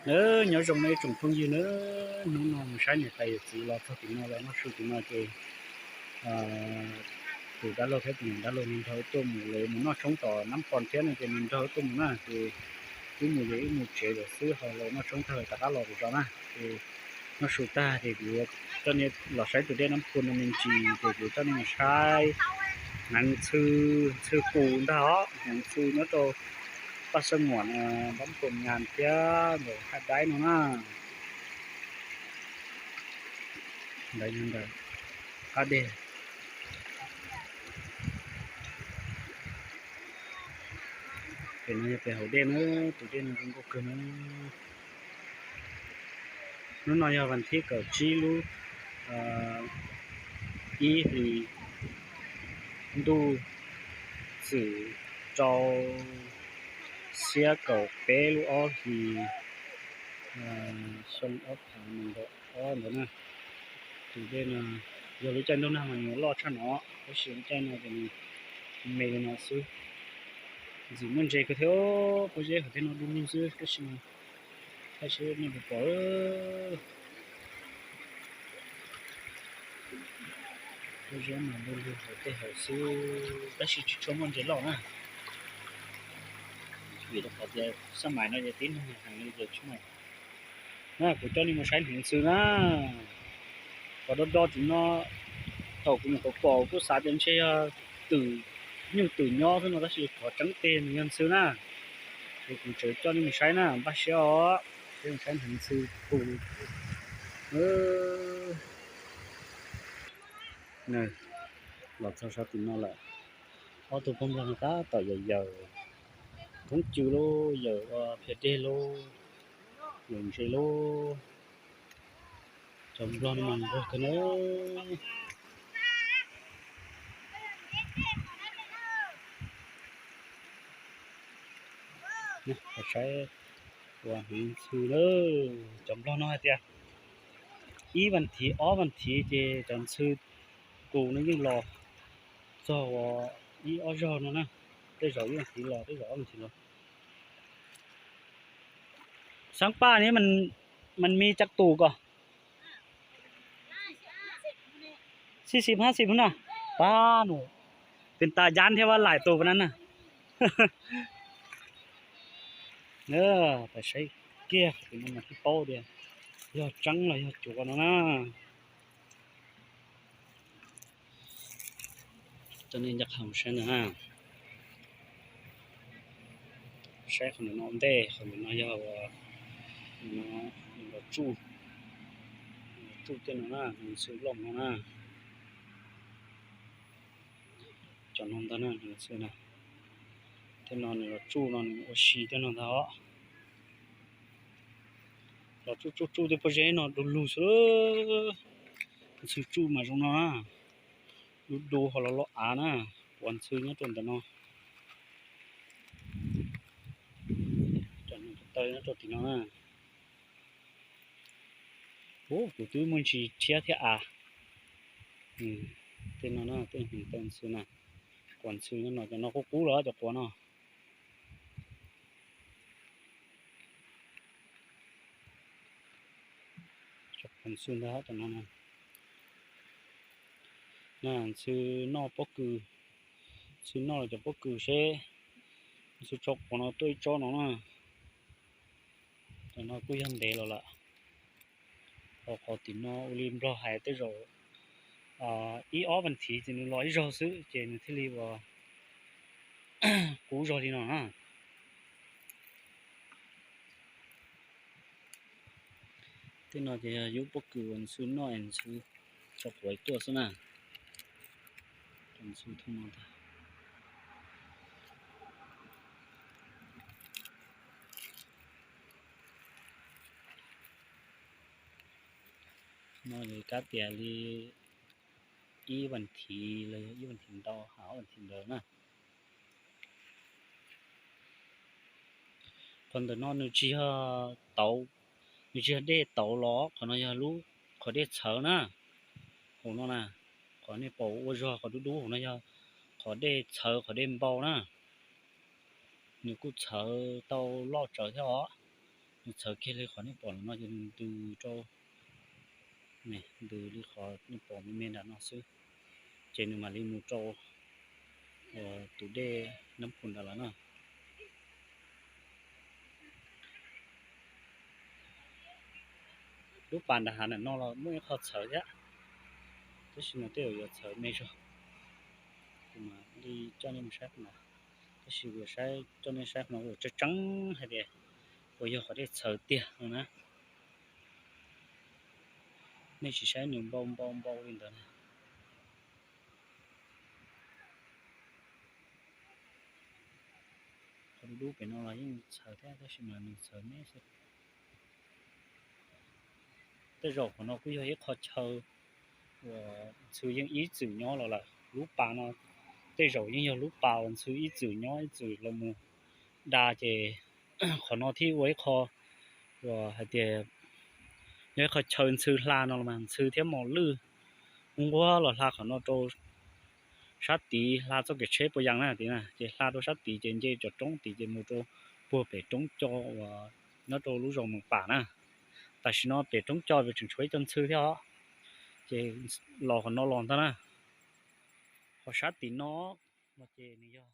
Nawb, nyob zoo nawb ib tsoom phooj ywg nawb, hnub no mus saib niam tais yawm txiv los txog tim no los noj su tim no ces tus dab laug thiab tus niam dab laug nws nrog wb tuaj mus, lawv mus noj tshoob tom Nab Phoo thiab no ces nws nrog wb tuaj mus na ces wb mus ces wb mus tsev lawm xwb ho lawv noj tshoob tag lawv rov qab los zov na ces noj su tag ces kuv coj nej los saib tus dej Nab Phoo no me ntsis ces kuv coj nej mus saib hneev ntxhw, ntxhw kus ntag os, hneev ntxhw nyob rau Paj Xab Muam no, Nab Phoo Nyas thiab ntawm Haj Daib no na. Ntawd yog ntawm qab deg. Pem no yog pem hauv dej na, tus dej no zoo nkauj kawg na. Hnub no yog vas thib kaum tsib lub ib hlis ntuj txwm rau xiab kaum peb lub ob hlis xyoo ob phav nees nkaum ob ntawd na. Tus dej no yog lub caij ntuj nag mas nws loj tshaj no, tab sis lub caij no ces nws me li no xwb. Ntxim muaj ntses kawg thiab, pob zeb hauv tej no du lug xwb tab sis mas thaij seb nej puas pom. Pob zeb mas du lug hauv tej hauv xwb tab sis tsis tshua muaj ntses loj na. Vim rau qhov tias xab mais no ces tib neeg heev li ces tsis muaj. Na kuv coj nej mus saib hneev ntxhw na. Qhov do do tim no, thaum kuv nyuam qhuav pom kuj xav tias ntshe yog twm, nyuj twm nyob xwb no tab sis qhov tseeb tiag nws yog ntxhw na. Ces kuv tseem coj nej mus saib na, npaj siab os, peb mus saib hneev ntxhw tus. Los txog sab tim no lawm, ob tug pog nplog no tab tom yawm yawm koob cw lauj, yawm ua phiaj dej lauj, yawm ntses lauj. Cov nplog no mas nquag kawg na. Saib ua hneev ntxhw na. Cov nplog no hais tias ib vas thiv ob vas thiv ces cov ntxhw tus no yeej los txog ua ib ob zaug no na. Tej zaum ib vas thiv los, tej zaum ob vas thiv los. Xab paj ni mas mi caj tus ko. Xib xib hab xib na, pab nus, pes tas yab thiab vaj laim tus pab na na. Pab saib kiag qhov no mas thiaj paub tias yog tseeb los yog cuav no na. Coj nej ncaj qha mus saib ntag na. Saib qhov ntawm no ntej, qhov ntawm no yog los tsuj, tsuj tej no na, nws xwb loj no na. Cov no ntag na, nws xwb na. Tej no nws los tsuj no nws ua si tej no ntag os. Los tsuj tsuj tsuj tej pob zeb no du lug xwb. Ntxhw tsuj mas zoo no na, du du ho los loj av na, quav ntxhw nyob rau ntawm no. Taw nyob rau tim no na. Ub, kuv twb muaj ntsis rhiab thiab av. Tej no na, tej hneev taw ntxhw na, quav ntxhw nyob no, cov no qub qub los cov quav no. Cov quav ntxhw ntag cov no na. Ntxhw noj pob kws, ntxhw noj los cov pob kws seb, ntxhw tso quav no tuaj ib tsob no na. Cov no kuj yog ntev los lawm. Qhov tim no ua li nplog hais tej zaum ib ob vas thiv ces nws los ib zaug xwb ces nws thiaj li ua qub zog li no na. Tej no ces yog yub pob kws uas ntxhw noj es ntxhw tso quav tuaj xwb na. Ntxhw thooj no ntag. No yog kab tias li ib vas thiv los yog ib vas thiv ntau ha ob vas thiv ntawd na. Qhov ntawm no nws tsis yog tauv, nws tsis yog dej tauv los, qhov no yog lub qhov dej txhawv na. Hauv no na, qhov nej pom ua zog qhov dub dub hauv no yog qhov dej txhawv qhov dej npau na. Nws kuj txhawv tau loj tsawv thiab os. Nws txhawv kiag li qhov nej pom no ces nws ntws rau, ntws li qhov nej pom me me nram no xwb, ces nws mam li mus rau uas tus dej Nab Phum ntawd lawm na. Lub pas nram hav ntawm no los muaj ib qho txhawv thiab, tab sis mas tej zaum yuav txhawv me zog. Kuv mam li coj nej mus saib qhov no, tab sis kuv saib, coj nej saib qhov no uas tseeb tseeb hais tias uas yog qhov dej txhawv tiag no na. Nej tsis saib nws npau npau npau li ntawd na. Qhov dub dub pem no los yeej txhawv thiab tab sis mas nws txhawv me xwb. Tej zaum qhov no kuj yog ib qho chaw uas ntxhw yeej ib txwm nyob los lawm. Lub pas no tej zaum yeej yog lub pas uas ntxhw ib txwm nyob ib txwm los mus da ces qhov no thiaj ua ib qho uas hais tias yog ib qho chaw ntxhw hla no los mas ntxhw thiab mos lwj nquag los hla qhov no rau sab tid, hla txoj kev tsheb puas yas na tid na, ces hla rau sab tid ces nce cov roob tid ces mus rau puag pem roob co uas nyob rau lub zos Mees Pam na. Tam sim no pem roob co tseem tshuav ib co ntxhw thiab os, ces los qhov no los ntag na. Qhov sab tim no no ces nws yog